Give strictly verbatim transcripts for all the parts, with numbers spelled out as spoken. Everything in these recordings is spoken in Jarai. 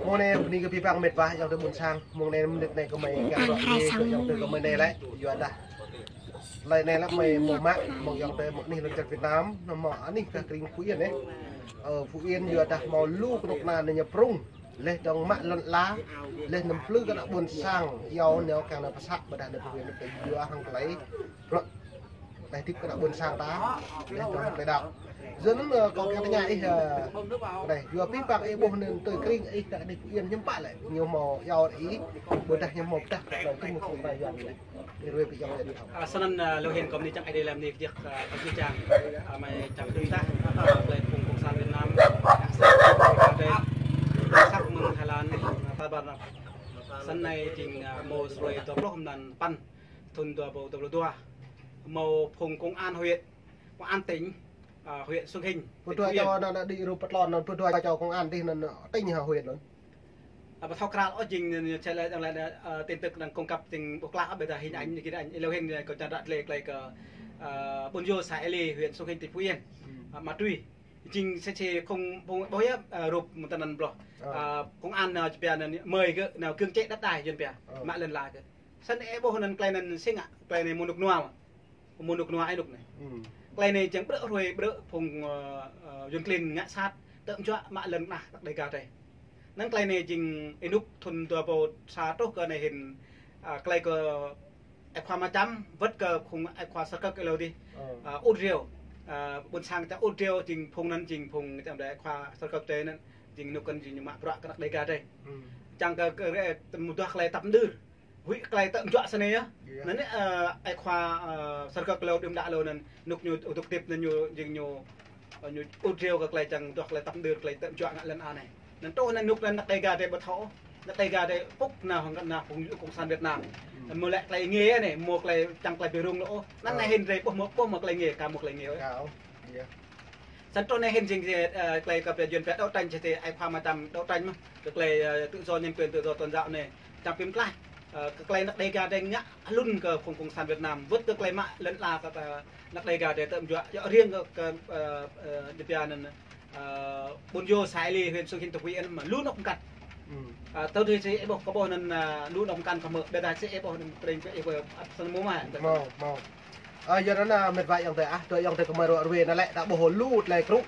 Mông anai bơni kơ abih bang met wa ayŏng adơi ƀôn sang. Mông anai mơnit anai gơmơi kiăng ră ruai kơ ayŏng adơi gơmơi anai lĕ, yua dah tơlơi anai lĕ gơmơi hmâo mă mơ̆ng ayŏng adơi mơ̆ng anih lŏn čar Việt Nam, nao mơ̆ng anih kơ krĭng Phú Yên anai. Ơ, Phú Yên yua dah hmâo lu kơnuk kơna anai ñu prŭng. Laih dơ̆ng mă lŏn ala, laih anăm plư kơ ană ƀôn sang, iâu nao kiăng nao pơsăh, ƀôdah nao pơwin, nao pơyua hăng tơlơi bruă tơlơi hơdip kơ ană ƀôn sang ta, laih dơ̆ng tơlơi đaŏ. Yua anŭn, ơ, kâo kiăng tơña ih, ơ, anai, yua abih bang ih ƀuh anŭn tui krĭng ih kơ anih Phú Yên hiư̆m pă lĕ, ñu hmâo iâu ih, ƀôdah ñu hmâo pơdah kơ tơlơi tŭ mơ̆ng kơnuk kơna Yuan lĕ. Ih ruai pơjing lĕ ih thâo. Ơ, snăn, ơ, lu hĭn kâo bơni čang Ơi Adai lĕ bơni kơjăp, ơ, kơ čang, ơ, mơi čang tơm tah, ơ, tơlơi phung cộng sản Việt Nam, ơ, săk mơ̆ng Thái Lan, ơ, ta ƀar anai. Snăn anai jing, ơ, mơ̆ng sơrơi dua pluh mlan păn, thŭn dua rơbâo dua pluh dua. Mơ̆ng phung công an huyện, công an tỉnh, ơ, huyện Sông Hinh, tỉnh Phú Yên. Pơdua čô anŭn đĭ rup pơtlon anŭn, pơdua čô công an dih anŭn tỉnh hă huyện anŭn. Ơ, ƀu thâo krăl ôh jing, ñu čeh lĕ, lĕ, ơ, tin tức đang cung cấp jing ƀu klă ôh, ƀôdah hình ảnh, ghi hình ảnh, ih lu hĭn kâo čang ră lĕ tơlơi kơ, ơ, ƀôn Yô, xã Ea Ly, huyện Sông Hinh, tỉnh Phú Yên. Ơ, ma túy. Jing sĕ sĕ không, không ƀuh yơh, ơ, rup mơ̆ng tơnăn bloh. Ơ. Ơ, công an nao čơpia anŭn mơi gơ̆ nao cưỡng chế đất đai Yuan pia. Ơ. Mă lŏn ala gơ̆. Snăn ih ƀuh anŭn tơlơi anŭn sĭt ngă, tơlơi anai mơnuk nua. Mơnuk nua ih anŭn anai. Tơlơi anai jing bruă hruê bruă phung, ơ, ơ, Yuan klin ngă sat, tơm juă mă lŏn ala anăk Đêga drei. Anŭn tơlơi anai jing ih anŭn thŭn dua rơbâo sa truh kơ anai hĭn, ơ, tơlơi kơ Ơi Khua Ama Čăm, wơ̆t kơ phung Ơi Khua Sơrkơk ih lu dih. Ơ. Ơ, ŭt rêu. Ơ, ƀôn sang ta ŭt rêu jing phung anŭn jing phung čăm đe Ơi Khua Sơrkơk drei anŭn, jing anŭn kăn jing ñu mă bruă kơ anăk Đêga drei. Čang kơ, kơ, kơ, mơ̆ng duah tơlơi tăp mơdưr. Huĭ tơlơi tơm juă snei yơh. Anŭn anai, ơ, Ơi Khua, ơ, Sơrkơk lu đưm đă lu anŭn, anŭn ñu tuk tip anŭn ñu, jing ñu, ơ, ñu ŭt rêu kơ tơlơi čang duah tơlơi tăp mơdưr tơlơi tơm juă ngă lŏn ala anai. Anŭn truh anŭn anŭn anăk Đêga drei ƀu thâo. Anăk Đêga drei pŭk nao hăng kơ anăk phung cộng sản Việt Nam. Anŭn mơ̆ lĕ tơlơi ngê anai, mơ̆ tơlơi čang tơlơi bi rŭng lu ôh. Anŭn anai hĭn drei ƀuh mơ̆, ƀuh mơ̆ tơlơi ngê, ka mơ̆ tơlơi ngê ôh. Snăn truh anai hĭn jing, ơ, tơlơi kơ pia Yuan pia đấu tranh, čih tơ Ơi Khua Ama Čăm đấu tranh mơ̆. Kơ tơlơi, ơ, tự do nhân quyền, tự do tôn giáo anai. Čang pim tlaih. Ơ, kơ tơlơi anăk Đêga drei ngă hlŭn kơ phung cộng sản Việt Nam. Wơ̆t kơ tơlơi mă lŏn ala kơ, ơ, anăk Đêga drei tơm juă. Yua riêng kơ, kơ, ơ, ơ, ñu pia anŭn, ơ, ƀôn Yô, xã Ea Ly, huyện Sông Hinh, tỉnh Phú Yên mơ̆ lu anŏ mơkăn. Ơ, tơl dih sĭt ih ƀuh kơ ƀuh anŭn, ơ, lu anŏ mơkăn kơ mơ̆, ƀôdah sĭt ih ƀuh anŭn tơring pơ ih ƀuh ăt snăn mơ̆ mă. Mơ̆, mơ̆. Ơ, yua anŭn, ơ, met wa ayŏng adơi ah, tơ ayŏng adơi gơmơi ruă ruê anŭn lĕ, ta ƀuh lu tơlơi krŭ.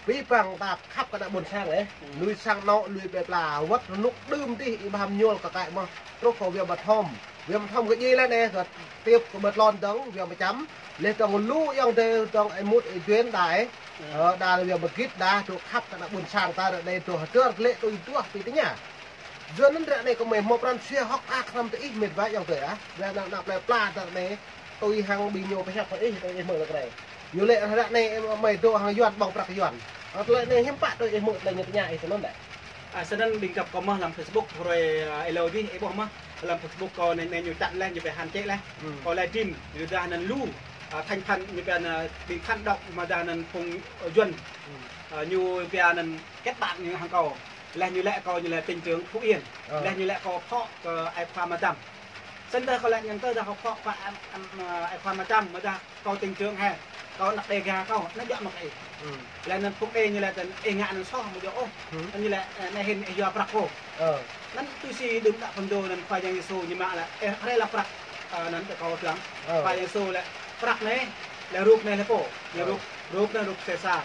Abih bang ta khăp kơ ană ƀôn sang lĕ. Lui sang anŏ, lui plơi pla, wơ̆t rơnŭk đưm dih, ih ƀuh hăm ñuôl kơ kaĭ mơ̆. Truh kơ Viêm Bọt Hom. Viêm Bọt Hom kơ djai lĕ anai, kơ tiap kơ ƀơi tlôn dơ̆ng, Viêm Bọt Čăm. Laih dơ̆ng lu ayŏng adơi dơ̆ng ih mŭt ih duen đa. Ơ, đa Viêm Bọt Gĭt đa, tŭ khăp kơ ană ƀôn sang ta ră anai tŭ hơdơr lĕ tui duah pi tơña. Yua anŭn ră anai gơmơi hmâo pran jua hơ̆k mơak hrŏm tơ ih met wa ayŏng adơi ah. Ră anai ană plơi pla ră anai tui hăng ƀing ñu pơhiăp kơ ih, tui ih mơ̆ng lăk rei. Ñu lĕ ră anai gơmơi dŏ hăng Yuan ƀơ̆ng prăk Yuan. Ơ, tơlơi anai hiư̆m pă tui ih mơ̆ng tơlơi ñu tơña ih tui anŭn lĕ. Ơ, snăn ƀing găp kâo mơ̆ lăm Facebook hruê, ơ, ih lu dih ih ƀuh mơ̆ lăm Facebook kâo anai, anai ñu čăt leh, ñu pia hăn čĕ leh. Kâo leh trin, yua dah anŭn lu, ơ, thành phần ñu pia anŭn, ơ, ƀing phản động mơ̆ dah anŭn phung, ơ, Yuan. Ơ, ñu pia anŭn kết bạn ñu hăng kâo. Leh ñu lĕ kâo ñu lĕ tỉnh trưởng Phú Yên. Ơ. Leh ñu lĕ kâo phŏ kơ Ơi Khua Ama Čăm. Snăn tơdah kâo lĕ ñu tơdah kâo phŏ kơ, ơ, Ơi Khua Ama Čăm, mơ̆ dah kâo tỉnh trưởng hĕ, kâo anăk Đêga kâo, anŭn djơ̆ mơ̆ kơ ih. Leh anŭn phung đe ñu lĕ tơl ih ngă anŭn soh mơ̆ djơ̆ ôh. Anŭn ñu lĕ, ơ, anai hĭn ih yua prăk kâo. Anŭn tui si đưm đă phŭn dô anŭn Khua Yang Yêsu ñu mă lĕ, ơ, hrơi lăp prăk, ơ, anŭn tơ kâo tlang. Khua Yang Yêsu lĕ prăk anai, lĕ rup anai lĕ pô. Lĕ rup, rup anai rup Sêsar.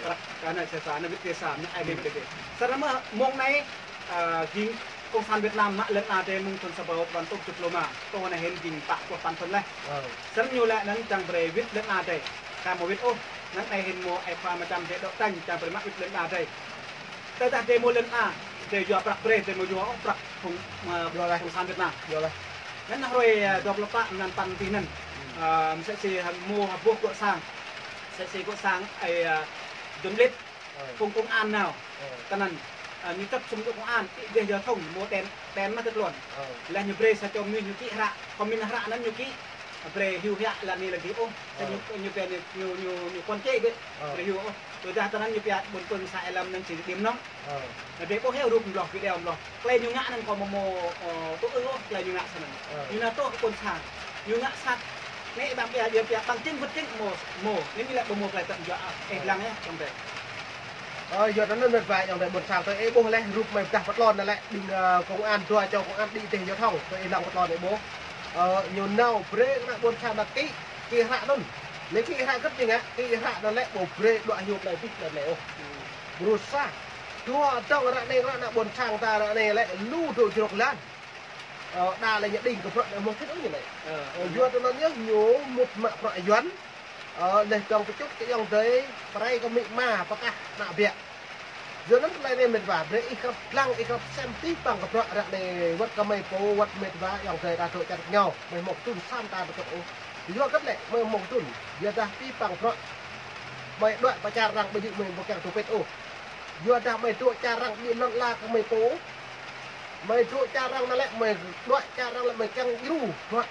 Prăk, ơ, anai Sêsar, anai wĭt Sêsar, anai ai wĭt wĭt. Snăn mơ̆ mông anai, ơ, jing cộng sản Việt Nam mă lŏn ala drei mơ̆ng thŭn sa rơbâo păn rơtuh tơjuh pluh rơma, truh anai hĭn jing pă pluh păn thŭn leh. Snăn ñu lĕ anŭn čang brei wĭt lŏn ala drei. Ka mơ̆ wĭt ôh, anŭn anai hĭn mơ̆ Ơi Khua Ama Čăm drei đấu tranh čang brei mă wĭt lŏn ala drei. Tơdah drei mơ̆ lŏn ala, drei yua prăk brei, drei mơ̆ yua ôh prăk phung, ơ, cộng sản Việt Nam. Anŭn hruê, ơ, dua pluh pă mlan păn tih anŭn. Ơ, mơ̆ sĕ si hăm mơ̆ hơbôh gŏ sang. Sĕ si gŏ sang, ơi, ơ, Dum Lip. Phung công an nao. Tơnăn, ơ, ñu čăp sum dŏ công an, ih dêh yơh thŏng, mơ̆ đen, đen mă tơt luăn. Leh ñu brei sa čô mơnuih ñu kĭ hră, kơ min hră anŭn ñu kĭ, brei hyu hiă lăn anai lagi ôh. Sa ñu, ñu brei ñu, ñu, ñu, ñu kŏn čĕ bĕ, brei hyu ôh. Tơdah tơnăn ñu pia ƀôn pơ̆ng sa êlam anŭn či đĭm nŏng. Anŭn brei ƀuh hĕ rup mloh, video mloh. Tơlơi ñu ngă anŭn kâo mơ̆ mơ̆, ơ, tŭ ư ôh, tơlơi ñu ngă snăn. Ñu nao truh kơ ƀôn sang. Ñu ngă sat. Anai ƀăng pia, ƀăng pia, ƀăng čing, wơ̆t čing, mơ̆, mơ̆. Anai ñu lĕ ƀu mơ̆ tơlơi tơm juă, ơ, ih lăng yơh, čang brei. Ơ, yua anŭn mĕt wa ayŏng adơi ƀôn sang tơ ih ƀuh laih rup mơi pơdah pơtlon anŭn lĕ ƀing, ơ, công an dua čô công an đĭ dêh yua thŏng tơ ih lăng pơtlon ih ƀuh. Ơ, ñu nao brơi kơ ană ƀôn sang anŭn kĭ, kĭ hră anŭn. Lĕ kĭ hră kơ̆t ñu ngă, kĭ hră anŭn lĕ ƀu brơi đuaĭ hyu plơi pĭt anŭn lĕ ôh. Bruă sa. Dua dŏng ră anai ră ană ƀôn sang ta ră anai lĕ lu dŏ jrŏk lan. Ơ, đa lĕ ñu đing kơ bruă anai mơ̆ thĭt ôh ñu lĕ. Ơ, yua tơ anŭn yơh ñu mŭt mă bruă Yuan. Ơ, leh dŏng pơčŭt kơ ayŏng adơi, pơrai kơ amĭ ama, pơkah ană biă. Yua anŭn tơlơi anai mĕt wa, brơi ih krăp lăng, ih krăp sem tih păng kơ bruă ră anai wơ̆t kơ mơi pô, wơ̆t mĕt wa, ayŏng adơi ta dŏ čar rơngiao, mơi mơ̆ kơdŭn sam ta pơčŭt ôh. Yua kơ̆t lĕ, mơi mơ̆ kơdŭn, yua dah tih păng bruă, mơi đuaĭ pơ čar arăng ƀu djơ̆ mơi ƀu kiăng tơpĭt ôh. Yua dah mơi dŏ čar arăng ƀu lŏn la kơ mơi pô, mơi dŏ čar arăng anŭn lĕ, mơi đuaĭ čar arăng lĕ, mơi kiăng djru, bruă.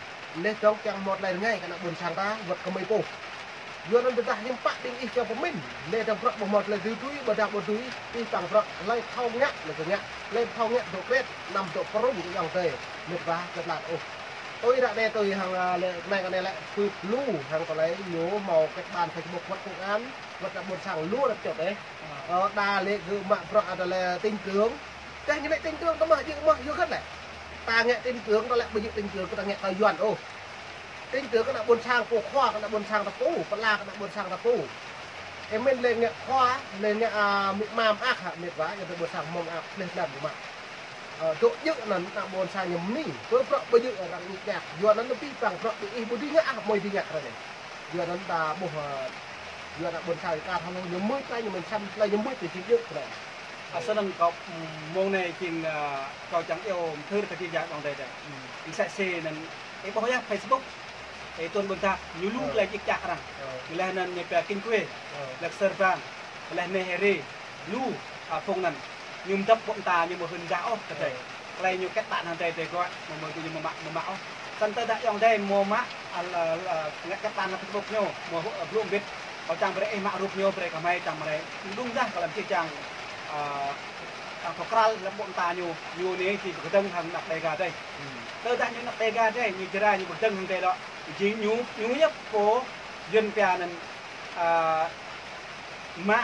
Leh dŏng kiăng hmâo tơlơi rơngai kơ ană ƀôn sang ta, wơ̆t kơ mơi pô. Yua anŭn tơdah hiư̆m pă ƀing ih čô pơmĭn, leh dŏng bruă ƀu hmâo tơlơi dưi dưi, ƀôdah ƀu dưi, tih păng bruă, hlơi thâo ngă, lĕ kơ ngă, hlơi thâo ngă dŏ kret, anăm dŏ pơrŭng kơ ayŏng adơi, mĕt wa, kơ̆t lăt ôh. Tui ră anai tui hăng, ơ, lĕ, anai kơ anai lĕ, pưt lu, hăng tơlơi ñu hmâo kết bạn Facebook wơ̆t công an, wơ̆t ană ƀôn sang lu ră čŏt ih. Ơ, đa lĕ gơ̆ mă bruă tơlơi tin tưởng, Tơdah ñu lĕ tin tưởng tơ mơ̆, djơ̆ mơ̆, yua kơ̆t lĕ. Ta ngă tin tưởng, ta lĕ ƀu djơ̆ tin tưởng, ta ngă kơ Yuan ôh. Tin tưởng kơ ană ƀôn sang pô khua, kơ ană ƀôn sang ta pô, pơala kơ ană ƀôn sang ta pô. Ơ mĭn lĕ ngă khua, lĕ ngă, a, amĭ ama mơak hă, mĕt wa, yua tơ ƀôn sang mơak, leh anŭn mơak. Ơ, dŏ djơ̆ anŭn, ană ƀôn sang ñu mơni, pơ bruă ƀu djơ̆ arăng ñik ñak. Yua anŭn tih păng bruă ƀing ih ƀu dưi ngă, ah, mơi dưi ngă ră anai. Yua anŭn ta ƀuh, ơ, yua ană ƀôn sang ta thâo ñu mưč ta, ñu mĭn sem, lĕ ñu mưč tơ jing djơ̆ ră anai. Ơ, snăn kâo, ưm, mông anai jing, ơ, kâo čang iâu mthưr kơ jih jang ayŏng adơi. Ưm. Ih sĕ sĕ anăn, ih ƀuh yơh Facebook. Ih tuôm ƀuôn ta, ñu lu, ơ, tơlơi djik djak arăng. Ơ. Leh anăn ñu pia kinh quê. Ơ. Leh Sơrbang. Leh Nehêrê. Lu, ơ, phung anăn. Ñu mdăp ƀô̆ mta, ñu mơ̆ hưn dah ôh, kơ adơi. Ơ. Tơlơi ñu kết bạn hăng adơi, adơi gơ̆, mơ̆, mơ̆, ñu mơ̆ mă, mơ̆ mă ôh. Snăn tơdah ayŏng adơi mơ̆ mă, ơ, ơ, ơ, ngă kết bạn hăng Facebook ñu, mơ̆, ơ, blŭ mbĭt. Kâo čang brơi ih mă rup ñu, brơi kơ hmei čang brơi. Đŭng dah kơ lăm čih čang, ơ, ơ, kơ kral lăm ƀô̆ mta ñu, ñu anai či pơkơdơ̆ng hăng ană Đêga adơi. Ưm. Tơdah ñu ană Đêga adơi, ñu Jrai, ñu pơkơdơ̆ng hăng adơi lŏ. Jing ñu, ñu yơh pô, Yuan pia anăn, ơ, mă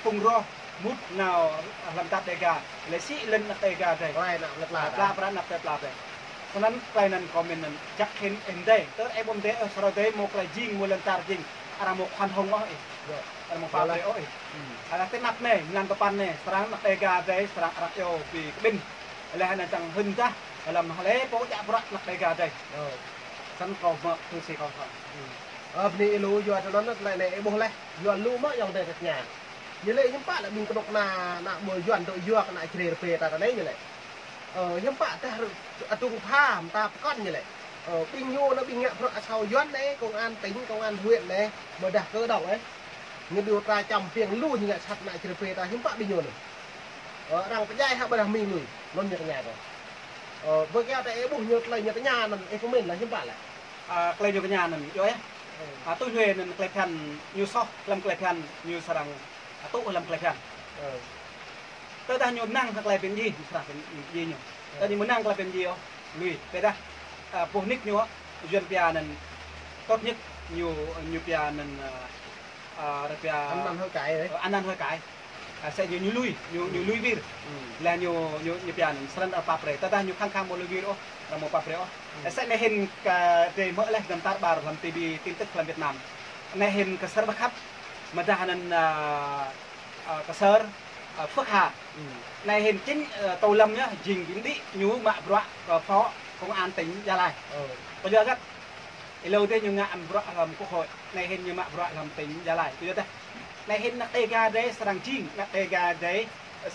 phung roh mŭt nao hlăm čar Đêga, lĕ sĭ lŏn ană Đêga adơi. Klei ană plei pla. Plei pla, ană plei pla adơi. Snăn klei anăn kâo mĭn anăn jăk hĭn ih mdei. Tơ ih ƀu mdei, ơ, srăng adơi mâo klei jing, mâo lŏn čar jing. Arăng mâo khoan hŏng ôh ih. Yơh. Arăng mâo pap brơi ôh ih. Ưm. Arăng tơ anăp anai, mlan tơpăn anai, srăng ană Đêga adơi, srăng arăng iâu bi kƀĭn. Leh anăn čang hưn dah, hlăm hlei pô djă bruă ană Đêga adơi. Yơh. Snăn kâo mă, tui si kâo thâo. Ưm. Ơ, bơni ih lu, yua tơ anŭn, tơlơi anai ih ƀuh leh, yua lu mơ̆ ayŏng adơi tơña. Ñu lĕ hiư̆m pă lĕ ƀing kơnuk kơna, ană ƀôn Yuan dŏ yua kơ ană Jrai rơbê ta tơ anai ñu lĕ. Ơ, hiư̆m pă tah adung pha mta pơkŏn ñu lĕ. Ơ, ƀing ñu anŭn ƀing ngă bruă asâo Yuan anai, công an tỉnh, công an huyện anai, ƀôdah kơ dŏng ih. Ñu điều tra čăm piêng lu ñu ngă sat ană Jrai rơbê ta hiư̆m pă ƀing ñu anŭn. Ơ, arăng pơdjai hă ƀôdah mĭn lui, anŭn ñu tơña kâo. Ơ, ƀơi kơ ta ih ƀuh ñu tơlơi ñu tơña anŭn, ih pơmĭn lĕ hiư̆m pă lĕ. Ơ, tơlơi ñu tơña anŭn, yơh. Ơ. Ơ, tui hluê anŭn klei bhiăn ñu soh, hlăm klei bhiăn ñu srăng, ơ, tŭ hlăm klei bhiăn. Ơ. Tơdah ñu năng hăng klei bhiăn djai, ñu srăng bhiăn djai ñu. Ơ. Tơdah ñu mơnăng klei bhiăn djai ôh, lui. Tơdah, ơ, boh nik ñu, Yuan pia anăn tốt nhất, ñu, ñu pia anăn, ơ, ơ, arăng pia ăn năn hối cải đấy. Ơ, ăn năn hối cải. Ơ, sĕ ñu, ñu lui, ñu, ñu lui wir. Ưm. Leh ñu, ñu, ñu pia anăn, srăng arăng pap brơi. Tơdah ñu khăng khăng mâo lui wir ôh, arăng mâo pap brơi ôh. Ưm. Ơ, sĕ anai hĭn kơ drei hmư̆ leh dăm tar ƀar hlăm ti vi tin tức hlăm Việt Nam. Anai hĭn kơ Sơr Bơkăp, mơdah anăn, ơ, ơ, kơ Sơr, ơ, Phước Hà. Ưm. Anai hĭn chính, ơ, Tô Lâm yơh, jing ƀing đĭ ñu mă bruă kơ phó công an tỉnh Gia Lai. Ơ. Kơ yua găt, êlâo dih ñu ngă bruă hlăm Quốc hội, anai hĭn ñu mă bruă hlăm tỉnh Gia Lai. Kơ yua dah. Anai hĭn ană Đêga adơi srăng jing, ană Đêga adơi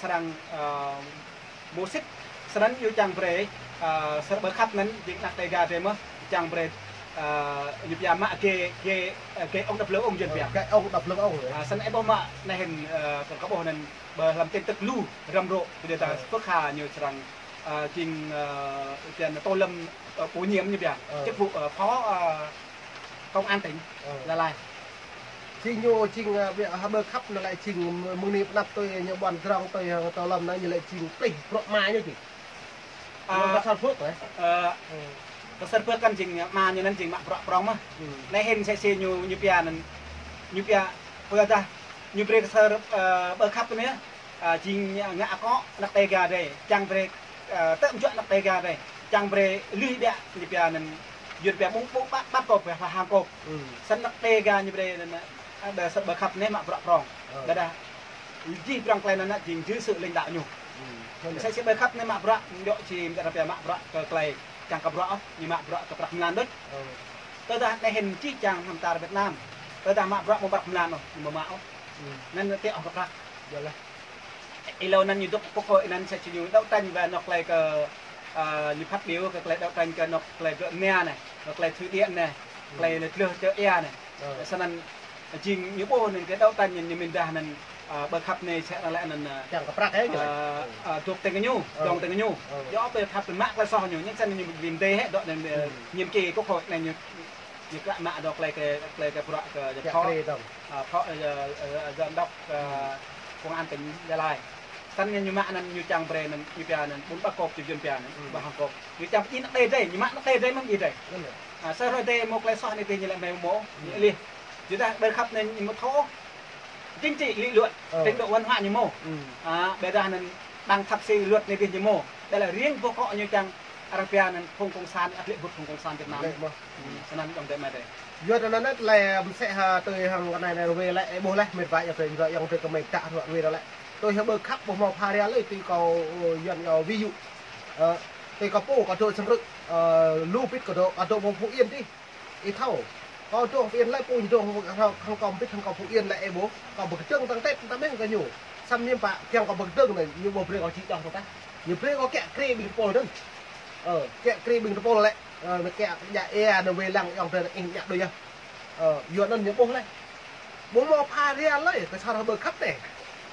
srăng, ơ, mâo sĭt, snăn ñu čang brơi, ơ, Sơr Bơkăp anăn, jing ană Đêga adơi mơh, čang brơi, ơ, ñu pia mă gê, gê, ơ, gê ông đập lưng ông Yuan pia. Ơ, gê ông đập lưng ông, ơ. Ơ, snăn ih ƀuh mă, anai hĭn, ơ, kơ, kơ ƀuh anăn, ƀơi hlăm tin tức lu, răm rŏ, kơ yua dah, ơ, Phước Hà ñu srăng, ơ, jing, ơ, Yuan Tô Lâm, ơ, bổ nhiệm ñu pia. Ơ. Chức vụ, ơ, phó, ơ, công an tỉnh, ơ, Gia Lai. Jing ñu jing, ơ, ƀiă hă Bơkăp anŭn lĕ jing mơ̆ng anai pơ anăp tui ñu ƀuăn drŏng tui, ơ, Tô Lâm anŭn ñu lĕ jing plih bruă ama ñu jing. Ơ, kơ Sơr Phước lĕ. Ơ, ơ, kơ Sơr Phước kăn jing ama ñu anăn jing mă bruă prŏng mơh. Ưm. Anai hĭn sĕ sĕ ñu, ñu pia anăn, ñu pia, kơ yua dah Ñu brơi kơ sơr, ơ, ƀơi khăp anai, ơ, jing ngă akŏ anăk Dega dih, čang brơi, ơ, tơm juă anăk Dega dih, čang brơi lui biă ñu pia anŭn, yun pia ƀung ƀung ƀăt ƀăt kôp, pha hăng kôp. Snăn anăk Dega ñu brơi anŭn, ơ, ƀơi sơr ƀơi khăp anai mă bruă prŏng. Ƀôdah jih prŏng tơlơi anŭn jing jư sư̆ lêng đăo ñu. Msĕ si ƀơi khăp anai mă bruă, djŏ či mơ̆ arăng pia mă bruă kơ tơlơi čang kơ bruă ôh, ñu mă bruă kơ prăk mlan đôč. Tơdah anai hĭn čih čang hăng tar Việt Nam. Tơdah mă bruă mơ̆ng prăk mlan ôh, ñu mơ̆ mă ôh. Anŭn tĕ ôh kơ prăk. Ih lâo anŭn ñu dŏ pơkŏ anŭn sa čô ñu đấu tranh wơ̆t anŏ tơlơi kơ, ơ, ñu phát biểu kơ tơlơi đấu tranh kơ anŏ tơlơi bruă mnia anai, anŏ tơlơi thủy điện anai, tơlơi lĕ tlơh čơ ia anai. Snăn jing ñu ƀuh anŭn kơ đấu tranh anŭn ñu mĭn dah anŭn, ơ, ƀơi khăp anai sĕ arăng lĕ anŭn, ơ, čang kơ prăk ơ, ơ, dŏ tơ̆ng kơ ñu, dŏ tơ̆ng kơ ñu. Djŏ ƀơi khăp anai mă tơlơi soh ñu, ñu snăn ñu ƀing dih hĕ dŏ anŭn, ơ, nhiệm kỳ quốc hội anai ñu ñu klă mă dŏ tơlơi kơ, tơlơi kơ bruă kơ, ơ, giám đốc, ơ, công an tỉnh Gia Lai. Snăn ñu mă anŭn ñu čang brơi anŭn ñu pia anŭn ƀung ƀăt kôp či yun pia anŭn ƀă hăng kôp. Ñu čang pơjing anăk Dega dih, ñu mă anăk Dega dih mơ̆ng ih dih. Ơ, sơr hrơi dih mơ̆ tơlơi soh anai dih ñu lĕ mơ̆ mơ̆, ñu lĕ. Yua dah ƀơi khăp anai ñu mơ̆ thâo chính trị lý luận, trình độ văn hóa ñu mơ̆. Ơ, ƀôdah anŭn đang thạc sĩ luật anai dih ñu mơ̆. Ƀôdah riêng pơkŏ ñu čang arăng pia anŭn phung cộng sản, ăt lĕ ƀut phung cộng sản Việt Nam. Snăn dŏ dih mơ̆ dih. Yua anŭn anai lĕ msĕ ha tui hăng kơ anai anai wơ̆t lĕ, ih ƀuh lĕ, mĕt wa yŏng tơ, yŏng tơ kơ mĕt ta ruă wơ̆t lĕ. Tui hăng ƀơi khăp ƀu hmâo pha ria lơi, tui kâo, ơ, yua anŭn ơ ví dụ. Ơ, tui kâo pô kâo dŏ Siem Reap, ơ, lu bit kâo dŏ, kâo dŏ mơ̆ng Phú Yên dih. Ih thâo. Kâo dŏ Phú Yên lĕ pô ñu dŏ hăng, hăng kâo bit hăng kâo Phú Yên lĕ ih ƀuh. Kâo ƀu kơdơ̆ng tăng tĕt tăng mĕng kơ ñu. Samơ̆ ñu pă, kiăng kâo ƀu kơdơ̆ng anai, ñu ƀu brơi kâo či dŏ tăng tah. Ñu brơi kâo kiă kriê ƀing tơpul anŭn. Ơ, kiă kriê ƀing tơpul lĕ. Ơ, anŭn kiă djă ia, anŭn wai lăng yŏng tơ ih ñă đôč yơh. Ơ, yua anŭn ñu ƀuh lĕ. Ƀu hmâo pha ria lơi, kơ sar ƀơi khăp anai.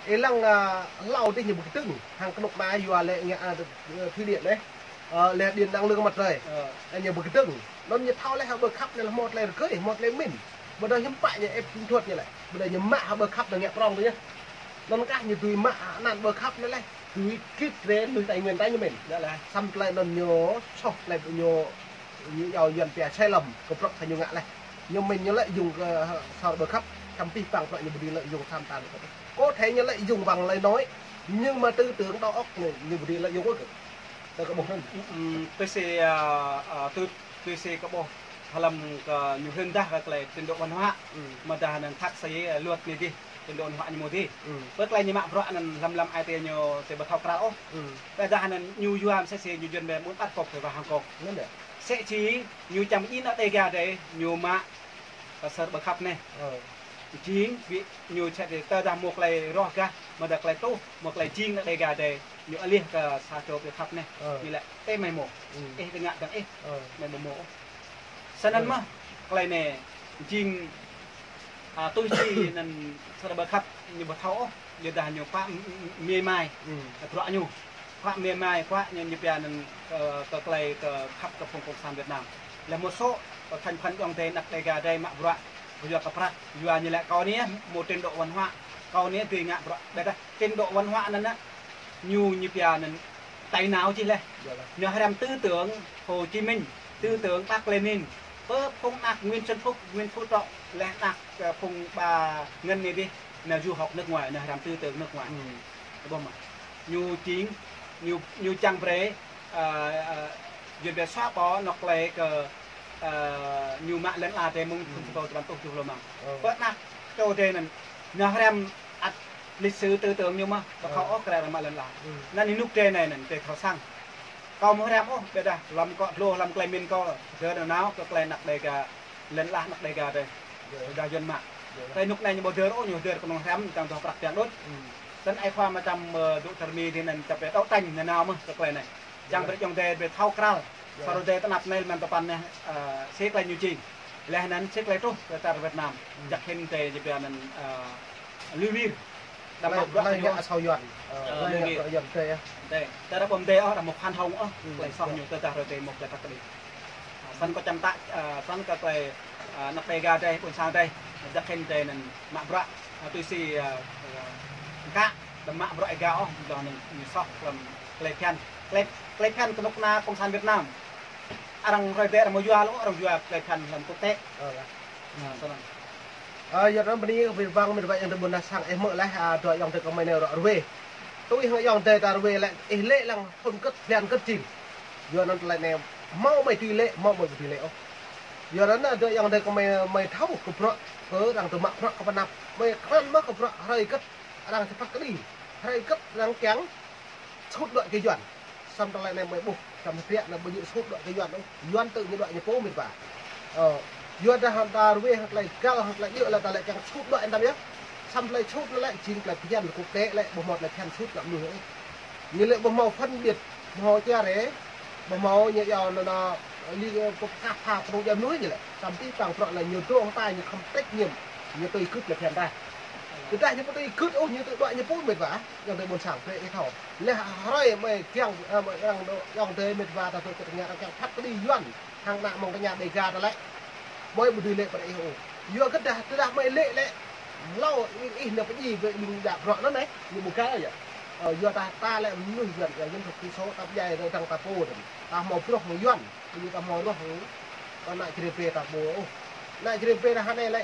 Ih lăng, ơ, hlâo dih ñu ƀu kơdơ̆ng, hăng kơnuk kơna yua lĕ ngă, ơ, thủy điện anai. Ơ, lĕ điện năng lượng mặt trời. Ơ, ñu ƀu kơdơ̆ng. Anŭn ñu thâo lĕ ha ƀơi khăp anai lĕ hmâo tơlơi rơgơi, hmâo tơlơi mĭn. Ƀôdah ñu pă ñu ĕp kơnuk kơna lĕ. Ƀôdah ñu mă ha ƀơi khăp anai ngă prŏng tui ñu. Anŭn kah ñu dưi mă anăn ƀơi khăp anai lĕ. Dưi kit rê mơnuih Tây Nguyên ta ñu mĭn. Samơ̆ tơlơi anŭn ñu soh tơlơi ñu Ñu yua Yuan pia sai lầm, kơ bruă kơ ñu ngă lĕ. Ñu mĭn ñu lợi dụng kơ sar ƀơi khăp, čăm pih păng bruă ñu ƀu dưi lợi dụng tham ta được. Có thể ñu lợi dụng bằng lời nói, nhưng mà tư tưởng đầu óc ñu, ñu ƀu dưi lợi dụng ôh kơ. Tơ kơ ƀuh anŭn. Ơ, tui si, ơ, ơ, tui, tui si kơ ƀuh hlăm kơ ñu hưn dah kơ tơlơi trình độ văn hóa, mơ̆ dah anŭn thạc sĩ, ơ, luật anai dih. Trình độ văn hóa ñu mơ̆ dih. Ƀơi tơlơi ñu mă bruă anŭn hlăm hlăm ai tiê ñu tơ ƀu thâo krăl ôh. Ƀôdah anŭn ñu yua msĕ si ñu yun ƀơi ƀung ƀăt kôp tơ ƀă hăng kôp. Msĕ si ñu čang pơjing anăk Dega dih ñu mă kơ sar ƀơi khăp anai. Jing ƀing ñu čĕ dih tơdah mơ̆ tơlơi roh gah, mơ̆ dah tơlơi tuh, mơ̆ tơlơi jing anăk Dega dih ñu alih kơ sa čô ƀơi khăp anai. Ñu lĕ tơ mơi mơ̆. Ih tơ ngă dơ̆ng ih. Mơi mơ̆ mơ̆. Snăn mơ̆, tơlơi anai jing, ơ, tui si anŭn sar ƀơi khăp ñu ƀu thâo ôh, yua dah ñu pă m-, m-, mĭ mai, bruă ñu. Pă mĭ mai, pă ñu, ñu pia anŭn, ơ, kơ tơlơi kơ khăp kơ phung cộng sản Việt Nam. Lĕ mơ̆ sô, kơ thành phần yŏng dih anăk Dega dih mă bruă, yua kơ prăk, yua ñu lĕ kâo anai, mơ̆ trình độ văn hóa, kâo anai dưi ngă bruă, ƀôdah trình độ văn hóa anŭn, ñu, ñu pia anŭn, tai nao či lĕ. Ñu hrăm tư tưởng Hồ Chí Minh, tư tưởng Mác Lênin. Pơ phung anăk Nguyễn Xuân Phúc, Nguyễn Phú Trọng, lĕ anăk, ơ, phung ƀă ngăn anai dih, nao du học nước ngoài, nao hrăm tư tưởng nước ngoài. Ƀuh mơ̆. Ñu jing, ñu, ñu čang brơi, ơ, ơ, yua ƀơi xóa bỏ anŏ tơlơi kơ, ơ, ñu mă lŏn ala dih mơ̆ng thŭn sa rơbâo tơpăn rơtuh tơjuh pluh lima. Pơ anăk čô dih anŭn, nao hrăm ăt lịch sử tư tưởng ñu mơ̆, ƀu thâo ôh kơ arăng mă lŏn ala. Anŭn ñu nuk dih anai anŭn, dih thâo săng. Kâo mơ̆ hrăm ôh, ƀôdah hlăm kơ dlô, hlăm tơlơi mĭn kâo, dơ̆ nanao kơ tơlơi anăk Dega, lŏn ala anăk Dega dih. Ƀôdah Yuan mă. Tơlơi nuk anai ñu ƀu dơ̆ ôh, ñu dơ̆ kơnơ̆ng hrăm, čang dŏ prăk čang đôč. Snăn ai khua mơčăm, ơ, dŏ tơrmi dih anŭn čăp ƀĕ tŏ tañ nanao mơ̆ kơ tơlơi anai. Čang brơi yŏng dih brơi thâo krăl. Sar ƀơi dih tơnap anai lĕ mơ̆n tơpăn anai, ơ, si tơlơi ñu jing. Lĕ anŭn si tơlơi truh kơ tar Việt Nam. Jăk hĭn dih ñu pia anŭn, ơ, lui wir. Đăm mă bruă kơ ñu. Ơ, lui wir. Dih. Tơdah ƀu mơdê ôh, đăm mă khoan hồng ôh. Tơlơi soh ñu tơdah rơtê mơ̆ tơdah kơđi. Ơ, snăn kâo čăm tăk, ơ, snăn kơ tơlơi, ơ, anăk Dega dih, ƀôn sang dih. Jăk hĭn dih anŭn mă bruă, ơ, tui si, ơ, ơ, kă, đăm mă bruă êgao ôh, ƀôdah anŭn ñu soh hlăm tơlơi phiăn. Tơlơi, tơlơi phiăn kơnuk kơna cộng sản Việt Nam. Arăng hrơi dih arăng mơ̆ yua lu, arăng yua tơlơi phiăn hlăm quốc tế. Ơ, snăn. Ơ, yua anŭn bơni kơ abih bang met wa ayŏng adơi ƀôn sang ih hmư̆ laih, ơ, dua ayŏng adơi kơ mơi anai ră ruai. Tui hăng ayŏng adơi ta ruai lĕ, ih lĕ lăng phŭn kơ̆t, blan kơ̆t jing. Yua anŭn tơlơi anai hmâo mơi tui lĕ, hmâo mơi ƀu tui lĕ ôh. Yua anŭn dua ayŏng adơi kơ mơi, mơi thâo kơ bruă, kơ arăng tơ mă bruă kơ pơanăp. Mơi krăn mơ̆ kơ bruă hrơi kơ̆t arăng čơpăt kơđi. Hrơi kơ̆t arăng kiăng sut đuaĭ kơ Yuan. Samơ̆ tơlơi anai mơi ƀuh, samơ̆ hơdră anai ƀu djơ̆ sut đuaĭ kơ Yuan ôh. Yuan tŭ ñu đuaĭ ñu pô met wa. Ơ, Yuan dah hăng ta ruai hăng tơlơi găl hăng tơlơi djơ̆ lĕ ta lĕ kiăng sut đuaĭ anŭn yơh. Samơ̆ tơlơi sut anŭn lĕ jing tơlơi phiăn kŭp tĕ lĕ ƀu hmâo tơlơi phiăn sut anŭn mơnuih ôh. Ñu lĕ ƀu hmâo phân biệt, ƀu hmâo čare, ƀu hmâo ñu yua anŭn anŭn li, ơ, kơ pơkă pha pơrŭ jam mơnuih ñu lĕ. Samơ̆ abih bang bruă anai ñu dŏ hăng ta ñu khŏm trách nhiệm, ñu tui gưt tơlơi phiăn ta. Tơdah ñu ƀu tui gưt ôh ñu tŭ đuaĭ ñu pô met wa. Ayŏng adơi ƀôn sang, brơi ih thâo. Leh hrơi mơi kiăng, ơ, mơi arăng dŏ, ayŏng adơi met wa ta dŏ kơ tơngia arăng kiăng phat kơđi Yuan. Hăng ană mơ̆ng tơngia Đêga ta lĕ. Mơi ƀu dưi lĕ brơi ih ôh. Yua kơ dah, tơdah mơi lĕ lĕ. Hlâo ih, ih nao pơdjai brơi ƀing djă bruă anŭn anai. Ñu ƀu găl yơh. Ơ, yua dah ta lĕ mơnuih Yuan, yua dân tộc thiểu số ta pơdjai arăng ta pô dơ̆ng. Ta hmâo bruă hăng Yuan. Ƀu djơ̆ ta hmâo ruah ôh. Kơ ană čơrê brơi ta ƀu ôh. Ană čơrê brơi ta hơnai lĕ,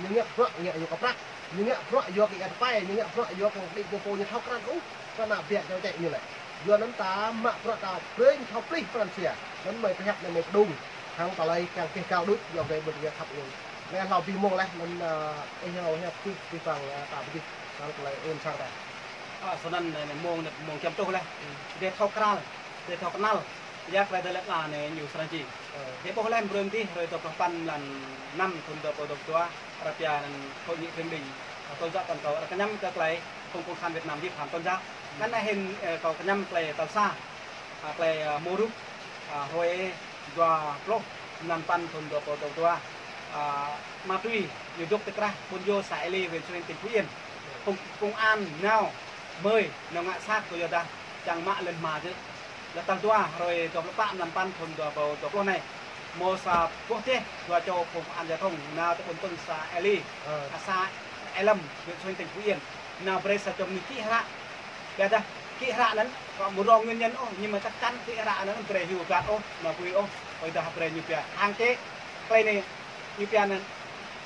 ñu ngă bruă, ngă yua kơ prăk. Ñu ngă bruă yua kơ ia tơpai, ñu ngă bruă yua kơ đĭ kơ pô ñu thâo krăn ôh. Kơ ană biă čô čĕ ñu lĕ. Yua anŭn ta mă bruă ta brơi ñu thâo plih pran jua. Anŭn mơi pơhiăp anai mơi pơdŏng. Hăng tơlơi kiăng kơ gao đôč, yua kơ ƀu djơ̆ khăp ñu. Anai hlâo abih mông laih, anŭn, ơ, ih hmâo hiăp kơ abih bang, ơ, ta ƀu djơ̆. Hăng tơlơi ôn sang ta. Ơ, snăn anai mông anai mông jăm tuh laih. Dêh thâo krăn. Dêh thâo kơnăl, yua kơ tơlơi lĕ anai ñu srăng jing. Ơ. Dêh ƀuh lĕ brơi dih, hrơi dua pluh păn mlan năm thŭn dua rơbâo dua pluh dua, arăng pia anŭn Hội nghị thượng đỉnh, ơ, tôn giáo toàn cầu, arăng kơñăm kơ tơlơi phung cộng sản Việt Nam vi phạm tôn giáo. Anŭn anai hĭn, ơ, kâo kơñăm tơlơi tal sa, ơ, tơlơi, ơ, mơ̆ng rup, ơ, hrơi dua pluh mlan păn thŭn dua rơbâo dua pluh dua, ơ, ma túy ñu dŏ ti krah ƀôn Yô, xã Ea Ly, huyện Sông Hinh, tỉnh Phú Yên. Công, công an nao mơi, nao ngă sat kơ yua dah čang mă lŏn hma djơ̆. Lĕ tal dua, hrơi dua pluh pă mlan păn thŭn dua rơbâo dua pluh anai. Hmâo sa boh dêh, dua čô phung công an giao thông, nao tơ ƀôn Pưng xã Ea Ly, ơ, ơ, xã Ea Lâm, huyện Sông Hinh, tỉnh Phú Yên. Nao brơi sa čô mơnuih kĭ hră. Yua dah kĭ hră anŭn, kâo ƀu rŏng nguyên nhân ôh, nhưng mà chắc chắn kĭ hră anŭn brơi hyu găt ôh, nao pui ôh, ơi dah brơi ñu pia. Hăng čĕ, tơlơi anai, ñu pia anŭn,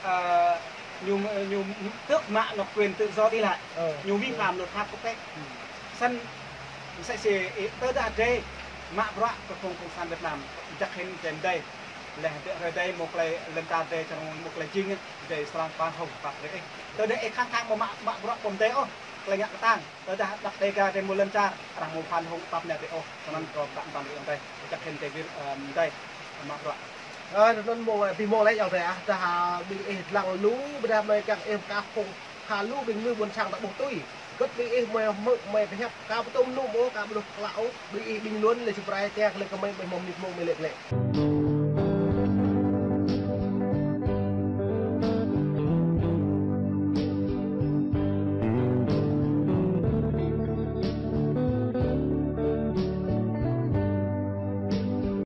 ơ, ñu, ñu tước mă nó quyền tự do đi lại. Ơ. Ñu vi phạm luật pháp quốc tế. Snăn, msĕ si, ơ, tơdah drei mă bruă kơ phung cộng sản Việt Nam, jăk hĭn drei mơdơi. Leh drei mơ̆ng tơlơi lŏn čar drei čang mơ̆ng tơlơi jing, drei srăng pơhong pap drei. Tơdah ih khăng khăng mă, mă bruă ƀu mơdơi ôh, tơlơi ngă kơtang. Tơdah ƀă Đêga drei mơ̆ng lŏn čar, arăng mơ̆ng pơhong pap ñu drei ôh. Snăn kâo pơtă pơtă drei, jăk hĭn drei wir, ơ, mơdơi, mă bruă. Ơ, anŭn mơ̆ng, ơ, abih mông laih ayŏng adơi ah, dah, ơ, ƀing ih lăng lu, ƀôdah mơi kiăng ih pơkă phung, ha lu ƀing mơnuih ƀôn sang ta ƀuh tui. Kơ̆t ƀing ih mơi hmư̆, mơi pơhiăp, kâo ƀu tŭ mơnŭm ôh, kâo ƀu dŏ klă ôh, ƀing ih ƀing Yuan lĕ čơprai tơlơi kơ mơi ƀing mơnuih mông mơi lĕ lĕ.